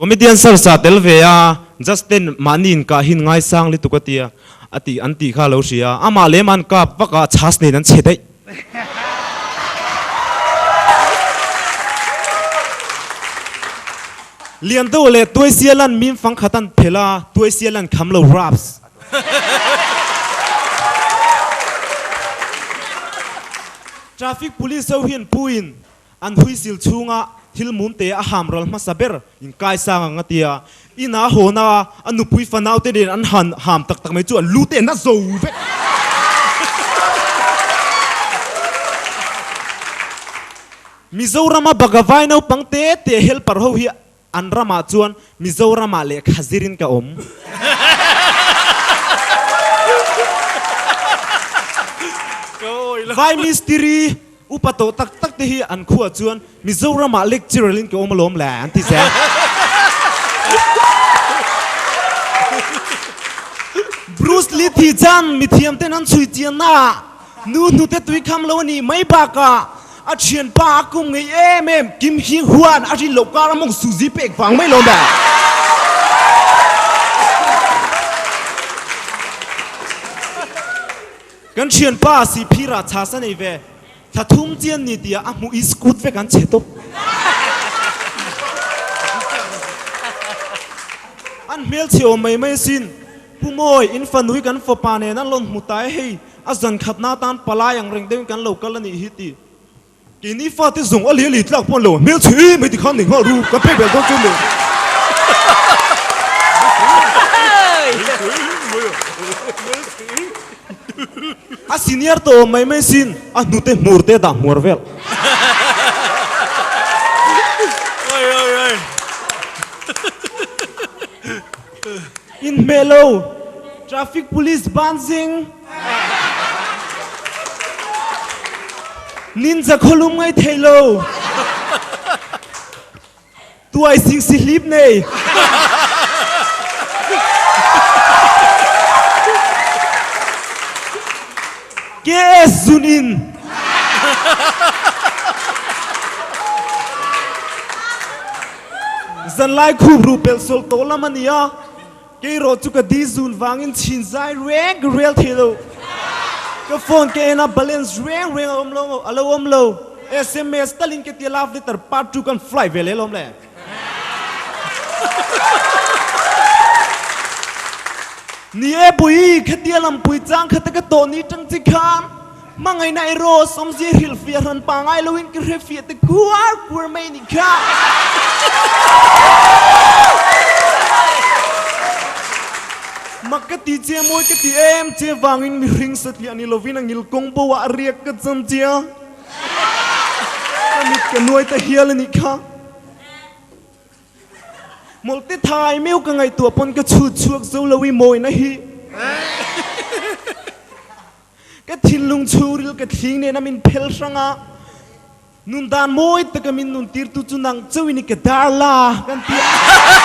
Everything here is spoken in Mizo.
Comedian search ah tel ve a, Justin mahni inkah hin ngaisang lutuk a tia a tih an tih kha a lo hria a, amah lem an kap vak a, chhas nen an chhe daih. Lian deuh leh Tuaisialan mim fang khat an phelh a, Tuaisialan kham lo raps. Traffic police ho hian puin an huisil chhunga thil mum te a ham ral hmasa ber in kaisang ang a tia. Ina hawna a nupui fanau te nen an han ham tak tak mai chu an lu te an a zo vek. Mizorama Bagavai naupang te te helper ho hi An ramah chuan Mizoramah lehkha zirin ka awm. Vai mistiri upa tawh tak tak te hi an khuah chuan Mizoramah lecturer in ka awm alawm le an ti zel. Bruce Lee thi chan mithiam ten an chhui chiannaah nu hnute tui kham lo a nih mai bakah A thianpa a kum ngei em em Kim Hee Huan a rin loh kar a mawng Suzy pek vang mai lo maw? Kan thianpa si phir ah chhas a nei ve thla thum chian ni tia a hmuh i scoot vek an chhe tawp. An hmelchhe awm mai mai asin. Pu Mawi, in fanui kan fapa nen an rawn hmu ta e hei. A zan khatna atan palai ang reng deuhin kan lo kal a nih hi ti. Keini fate zawng a leh leh tlak pawh an lo hmel chhe em mai tikhan nei nghal ru, kan pek belh dawn chu le. A senior tawh awm mai mai sin, a hnute hmur te dah hmuar vel. Inhmeh lo, traffic police ban zing. Ninja khawlum ngai thei lo. Tuai sing si hlip nei. KS zun in. Zanlai khup ru pelh sual tawh lam a ni a, kei rawh chu ka di zun vangin chhin zai reng ka rel thei lo. Ka phone ka en a, balance reng reng a awm lo, a lo awm lo. Sms talin ka tia love letter part 2 kan fly ve leh alawm le. Ni e pui, khatia lampui chang khata ka tawh ni tang chi khan Hmangaihna erawh sawmzia hrilhfiah hran pangai loin ka hrefiah te kuar kuar mai a nih kha. Mak ka ti che, mawi ka ti em che vangin mihring satliah ni lovin a ngil kawng bo ah riak ka cham chia. Ka mit ka nuai ta hial a nih kha. Mawlhte thai meu ka ngaihtuah pawn ka chhut chhuak zo lo i mawina hi. Ka thinlung chhungril ka thling nen a min phel hrang a, nun dan mawi taka min nun tirtu chu nang chauhin i ka dar la kan ti a.